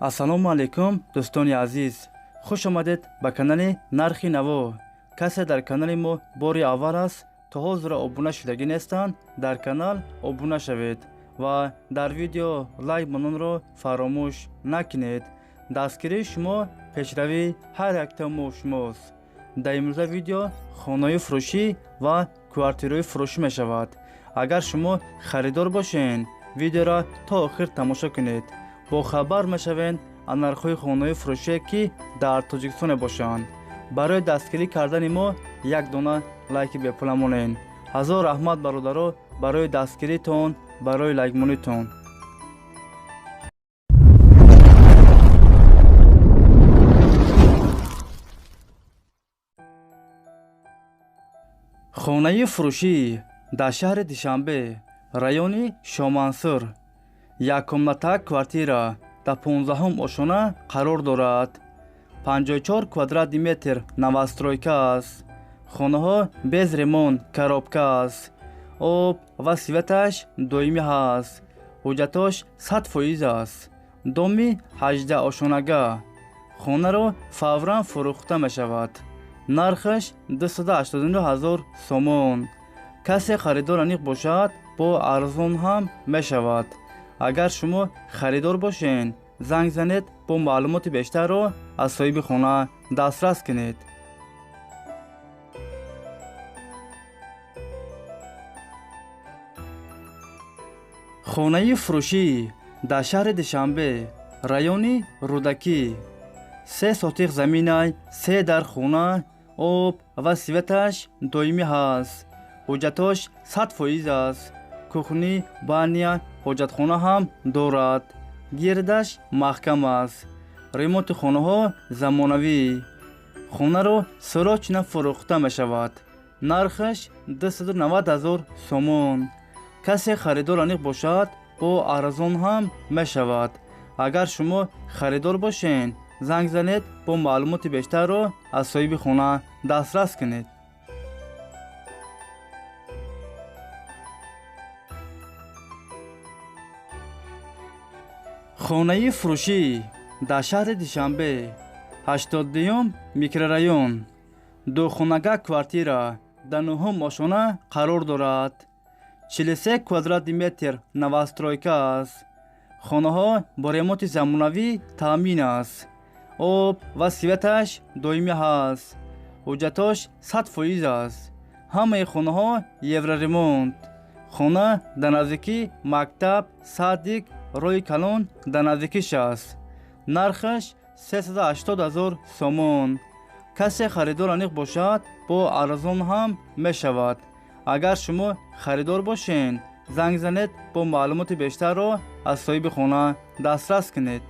Ассалому алайкум, дӯстони азиз, хуш омадед ба канали Нархи Наво. Касе дар канали мо бори аввал аст, то ҳозира обуна шудагӣ нестанд, дар канал обуна шавед ва дар видео лайк мононро фаромӯш накунед. Дастгирии шумо пешравии ҳар якта мо шумост. Дар имрӯза видео хонаҳои фурӯшӣ ва квартираҳои фурӯшӣ мешавад. Агар шумо харидор бошед, видеоро то охир тамошо кунед. Бохабар мешавед аз нархҳои хонаҳои фурӯшие, ки дар Тоҷикистон мебошанд. Барои дастгирӣ кардани мо як дона лайки бепула монед. Ҳазор раҳмат, бародаро, барои дастгиритон, барои лайкмонитон. Хонаи фурӯшӣ дар шаҳри Душанбе, райони Шомансур, яккомната квартира дар 15-ум ошона қарор дорад. 54 квадрати метр новостройка аст. Хонаҳо без ремонт, коробка аст. Об ва светаш доимӣ ҳаст. Ҳуҷҷатош 100% аст. Доми 18 ошонага. Хонаро фавран фурӯхта мешавад. Нархаш 289 ҳазор сомон. Касе харидор аниқ бошад, бо арзон ҳам мешавад. Агар шумо харидор бошед, занг занед, бо маълумоти бештарро аз соҳиби хона дастрас кунед. Хонаи фурӯшӣ дар шаҳри Душанбе, райони Рӯдакӣ, 3 сотих заминай, се дар хона, об ва светаш доимӣ ҳаст. Ҳуҷҷатош 100% аст. Кухни, баня, ҳоҷатхона ҳам дорад. Гирдаш маҳкам аст. Ремонти хонаҳо замонавӣ. Хонаро срочно фурӯхта мешавад. Нархаш 290 ҳазор сомон. Касе харидор аниқ бошад, бо арзон ҳам мешавад. Агар шумо харидор бошед, занг занед, бо маълумоти бештарро аз соҳиби хона дастрас кунед. Хонаи фурӯшӣ дар шаҳри Душанбе, 82-юм микрорайон, духонага квартира дар нуҳум ошона қарор дорад. 43 квадрати метр новостройка аст. Хонаҳо бо ремонти замонавӣ таъмин аст. Об ва светаш доимӣ ҳаст. Ҳуҷҷатош 100% аст. Ҳамаи хонаҳо евроремонт. Хона дар наздикии мактаб, садик, роҳи калон дар наздикиш аст. Нархаш 380 ҳазор сомон. Касе харидор аниқ бошад, бо арзон ҳам мешавад. Агар шумо харидор бошед, занг занед, бо маълумоти бештарро аз соҳиби хона дастрас кунед.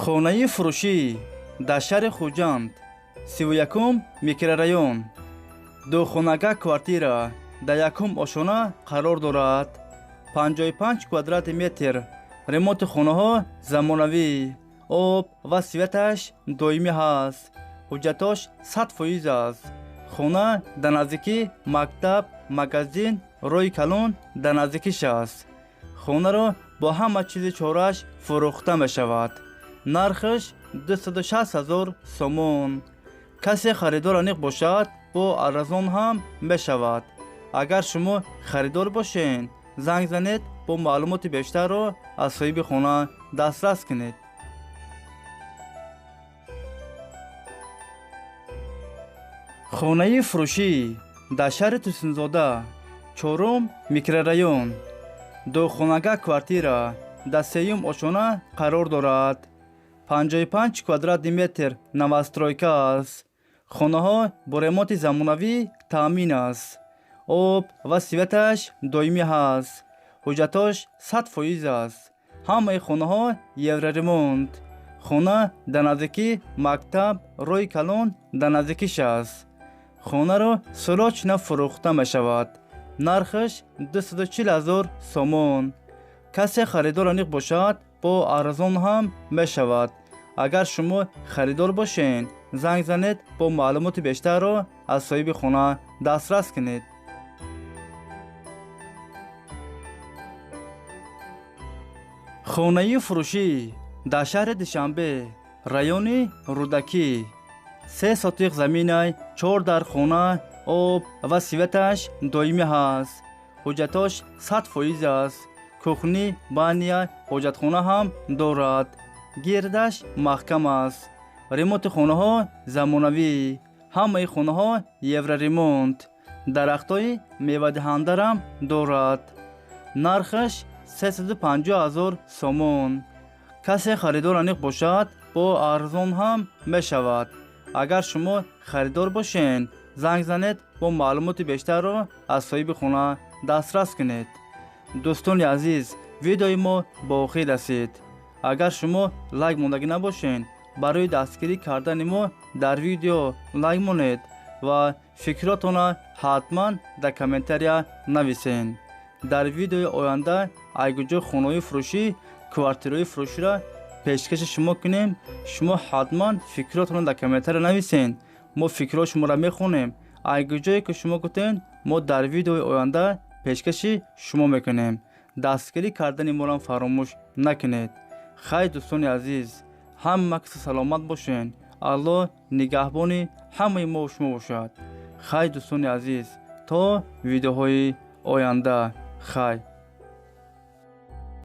Хонаи фурӯшӣ дар шаҳри Хуҷанд, 31-ум микрорайон, духонага квартира дар якум ошона қарор дорад. 55 квадрати метр. Ремонти хонаҳо замонавӣ. Об ва светаш доимӣ ҳаст. Ҳуҷҷатош 100% аст. Хона дар наздикии мактаб, магазин, роҳи калон дар наздикиш аст. Хонаро бо ҳама чизи чорааш фурӯхта мешавад. Нархаш 260 ҳазор сомон. Касе харидор аниқ бошад, бо арзон ҳам мешавад. Агар шумо харидор бошед, занг занед, бо маълумоти бештарро аз соҳиби хона дастрас кунед. Хонаи фурӯшӣ дар шаҳри Турсунзода, чорум микрорайон, духонага квартира дар сеюм ошона қарор дорад. 55 квадрати метр новостройка аст. Хонаҳо бо ремонти замонавӣ таъмин аст. Об ва светаш доимӣ ҳаст. Ҳуҷҷатош 100% аст. Ҳамаи хонаҳо евроремонт. Хона дар наздикии мактаб, роҳи калон дар наздикиш аст. Хонаро срочно фурӯхта мешавад. Нархаш 240 ҳазор сомон. Касе харидор аниқ бошад, бо арзон ҳам мешавад. Агар шумо харидор бошед, занг занед, бо маълумоти бештарро аз соҳиби хона дастрас кунед. Хонаи фурӯшӣ дар шаҳри Душанбе, райони Рӯдакӣ. 3 сотиқ заминай, 4 дар хона, об ва светаш доимӣ ҳаст. Ҳуҷҷатош 100% аст. Кухни, баня, ҳоҷатхона ҳам дорад. Гирдаш маҳкам аст. Ремонти хонаҳо замонавӣ. Ҳамаи хонаҳо евроремонт. Дарахтҳои мевадиҳандарам дорад. Нархаш 350 000 сомон. Касе харидор аниқ бошад, бо арзон ҳам мешавад. Агар шумо харидор бошед, занг занед, бо маълумоти бештарро аз соҳиби хона дастрас кунед. Дӯстони азиз, видеои мо ба охир расид. Агар шумо лайк мондагӣ набошед, барои дастгирӣ кардани мо дар видео лайк монед ва фикротонро ҳатман дар комментария нависед. Дар видеои оянда айгуҷо хонаҳои фурӯшӣ, квартираҳои фурӯширо пешкаши шумо кунем, шумо ҳатман фикротонро дар комментария нависед. Мо фикрҳои шуморо мехонем. Айгуҷое ки шумо гуфтед, мо дар видеои оянда пешкаши шумо мекунем. Дастгирӣ кардани моро фаромӯш накунед. Хайр, дӯстони азиз, ҳама касе саломат бошед. Аллоҳ нигаҳбони ҳамаи мо шумо бошад. Хайр, дӯстони азиз, то видеоҳои оянда. Хайр.